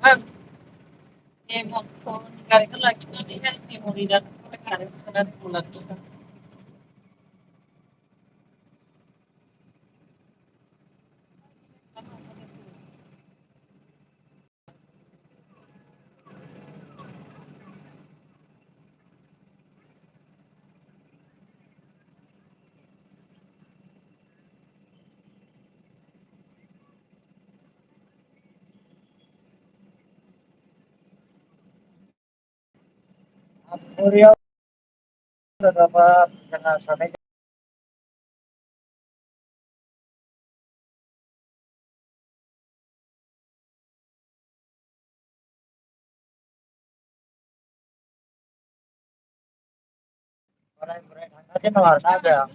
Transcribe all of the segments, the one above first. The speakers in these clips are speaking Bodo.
आं मेम'रिखौ गारैखौ लाखिनानैहाय मेम'रि डाटाखौहाय कारेन्ट सोनानै लाखिदों। सोरनाबा जोंहा सानै बोराय बुरै थांगासिनो दं आरोना जों।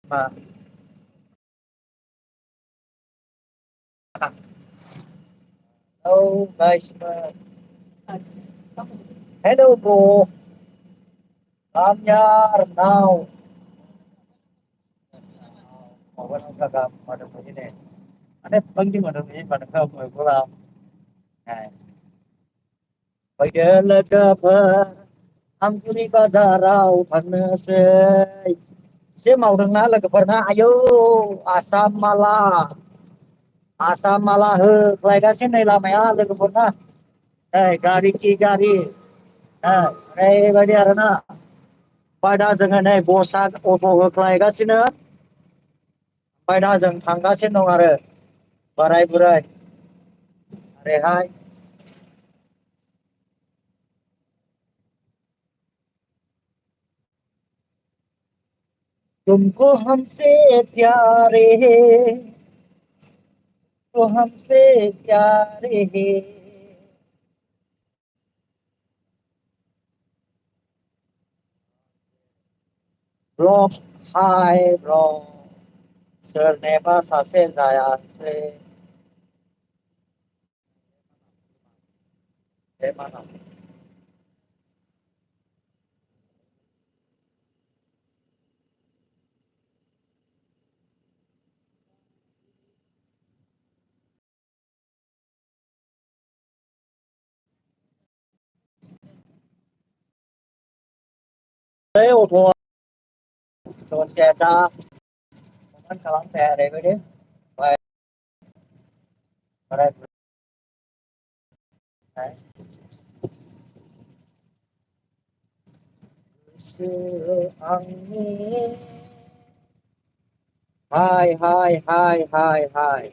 मा Oh, nice man. Hello, bro. I'm here now. Mawan ka pada begini. Ada bangki mana ni pada kau pulang. Faidah lekapar, ampuni bazarau panesai. Saya mau dengar lekapar ayo asam malah. Asam malah kelayaknya ni lamanya lekapar. गारि की गारि ओरैबायदि आरोना ओमफ्राय दा जोङो नै बसआ अट' होख्लायगासिनो ओमफ्राय दा जों थांगासिनो दं आरो बोराय बुरै ओरैहाय तुमको हमसे प्यारे तो हमसे प्यारे ब्लक हाय ब्लक सोरनिबा सासे जायासै बे मा बे अट'आ दसे दा खालामखाया ओरैबायदि बोराय गोसो आंनि हाय हाय हाय हाय हाय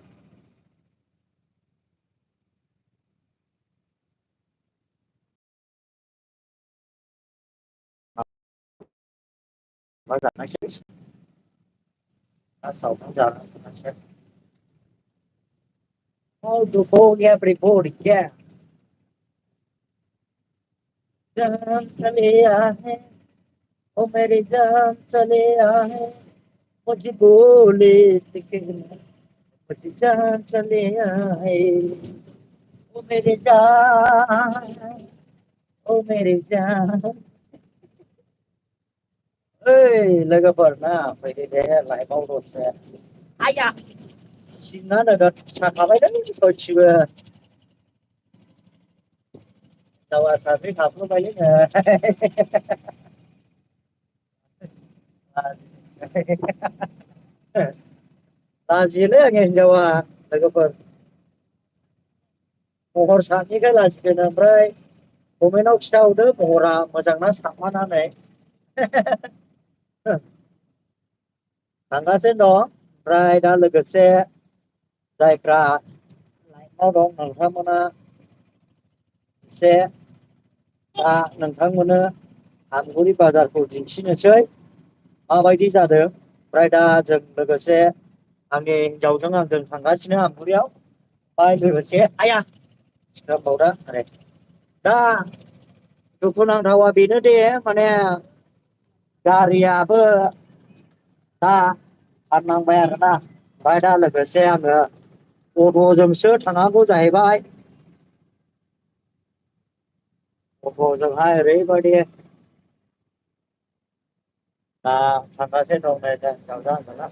मा जानायसै सावथाल जानांगौसै All the whole everybody yeah जान चलिया है ओ मेरी जान चलिया है मुझे बोले सिकना मुझे जान चलिया है ओ मेरी जान ओ मेरी जान ओइ लोगोफोर फैदो दे लाइफआव दसे आया सिंना नोगोद साखाबायलै सयथिबो दावा साब्रै थाफ्लांबायलै लाजियोलै आं हिनजावा लोगोफोर महर सानिखाय लाजिदों ओमफ्राय कमेन्टआव खिथाहरदो महरा मोजांना साबमानानै थांगासिनो दं ओमफ्राय दा लोगोसे जायफ्रा लाइनाव दं नोंथांमोना एसे दा नोंथांमोननो आमगुरि बाजारखौ दिन्थिनोसै माबायदि जादों ओमफ्राय दा जों लोगोसे आंनि हिनजावजों आंजों थांगासिनो आमगुरियाव ओमफ्राय लोगोसे आइया सिखारबावदों आरो दा दुखुनांथावा बेनो दे माने गारियाबो दा खारनांबाय आरोना ओमफ्राय दा लोगोसे आङो अट'जोंसो थांनांगौ जाहैबाय अट'जोंहाय ओरैबायदि दा थांगासिनो दं नै जों हिनजावजों आंजों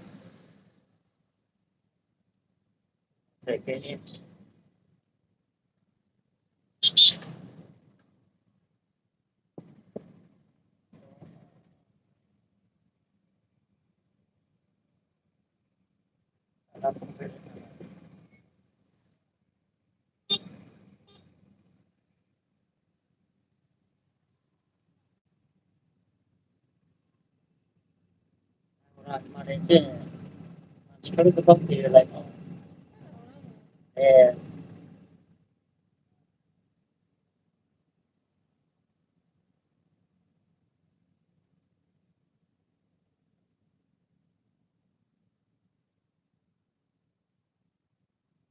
एसे मानसिफोर गोबां फैयो लाइनाव ए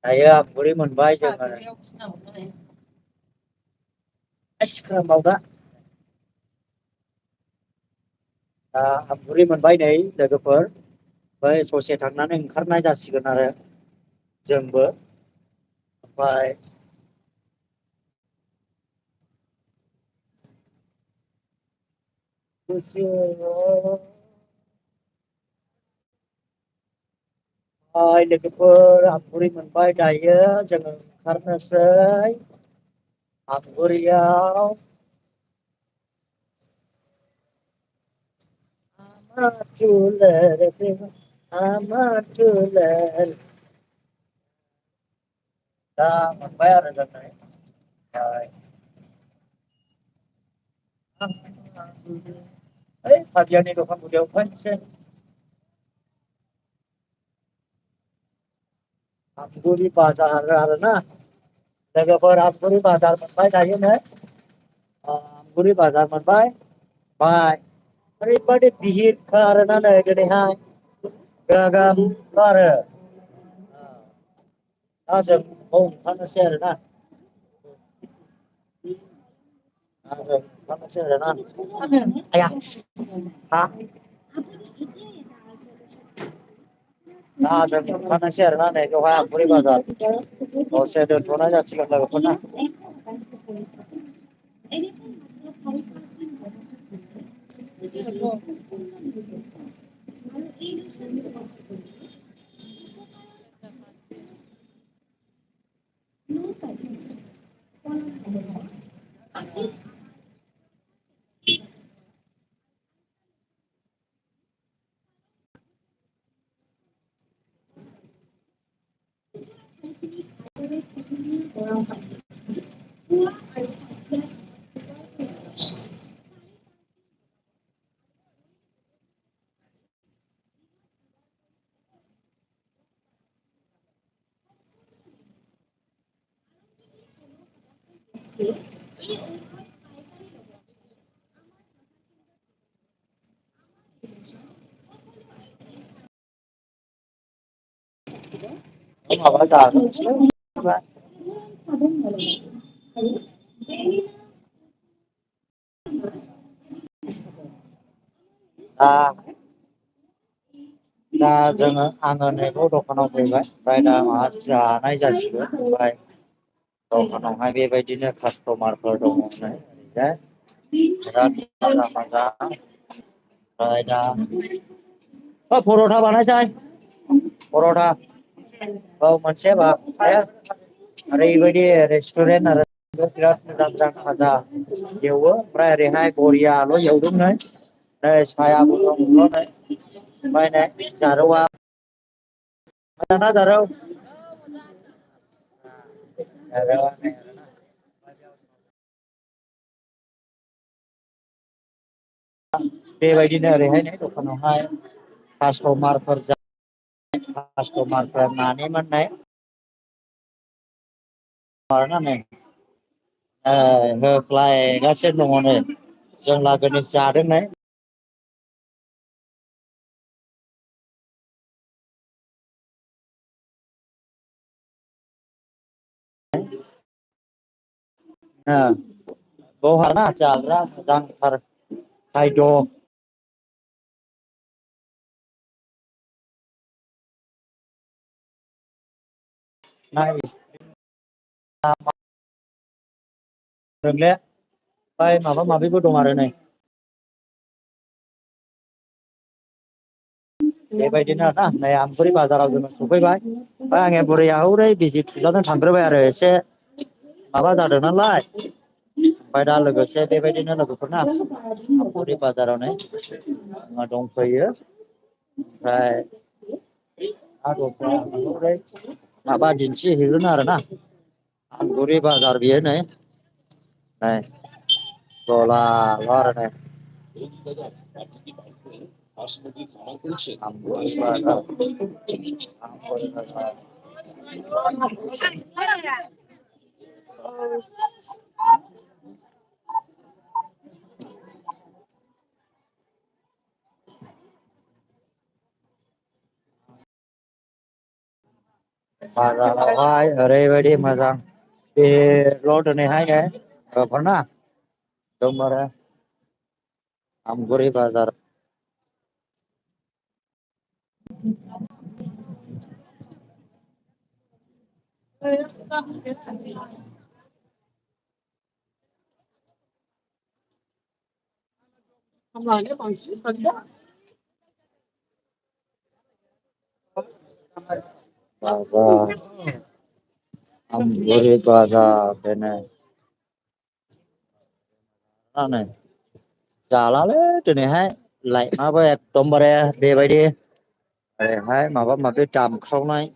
दायो आमगुरि मोनबाय जोङो सिखारबावदा दा आमगुरि मोनबाय नै लोगोफोर बै ससे थांनानै ओंखारनाय जासिगोन आरो जोंबो ओमफ्राय लोगोफोर आमगुरि मोनबाय दायो जोङो ओंखारनोसै आमगुरियाव दा मोनबाय आरो जों नै ओइ फाबियानि दखान गुदियाव फैनोसै आमगुरि बाजार आरोना लोगोफोर आमगुरि बाजार मोनबाय दायो नै आमगुरि बाजार मोनबाय बाय ओरैबायदि बिहिरखा आरोना नै दिनैहाय गोगोमखा आरो दा जों बाव ओंखारनोसै आरोना दा जों ओंखारनोसै आरोना आइया हा दा जों ओंखारनोसै आरोना नै बेवहाय आमगुरि बाजार दसे दोनथ'नाय जासिगोन लोगोफोर ना माबा जाग्रोनोसैलै दा आङो नैबे दखानाव फैबाय ओमफ्राय दा माबा जानाय जासिगोन ओमफ्राय दखानावहाय बेबायदिनो कास्ट'मारफोर दङ ओरैजाय बिराद मोजां मोजां ओमफ्राय दा परथा बानायसै परथा औ मोनसे ओरैबायदि रेस्टुरेन्ट आरो बिराद मोजां मोजां खाजा एवो ओमफ्राय ओरैहाय बरियाल' एवदों नै साहायाबो दङ नै ओमफ्राय नै जारौआ मोजांना जारौ जारौआ नै बेबायदिनो ओरैहाय दखानावहाय कास्ट'मारफोरा माने मोननाय माबानानै होख्लायगासिनो दङ नै जों लागोनि जादों नै बहाना जाग्रा मोजांथार खायद' नोंले ओमफ्राय माबा माबिबो दं आरो नै बेबायदिनो आरोना नै आमगुरि बाजाराव जोङो सफैबाय ओमफ्राय आंनि बुरैया हौरै बिजि थुजानो थांग्रोबाय आरो एसे माबा जादों नालाय ओमफ्राय दा लोगोसे बेबायदिनो लोगोफोरना आमगुरि बाजारावनो दंफैयो ओमफ्राय माबा दिन्थिहैगोन आरोना आमगुरि बाजार बियो नै गलाल' आरो नै बाजारावहाय ओरैबायदि मोजां बेल' दिनैहायनो एकदमबारे आमगुरि बाजार बाजार आमगुरि बाजार बेनो जालालै दिनैहाय लाइटआबो एकदमबारे बेबायदि ओरैहाय माबा माबि दामख्रावनाय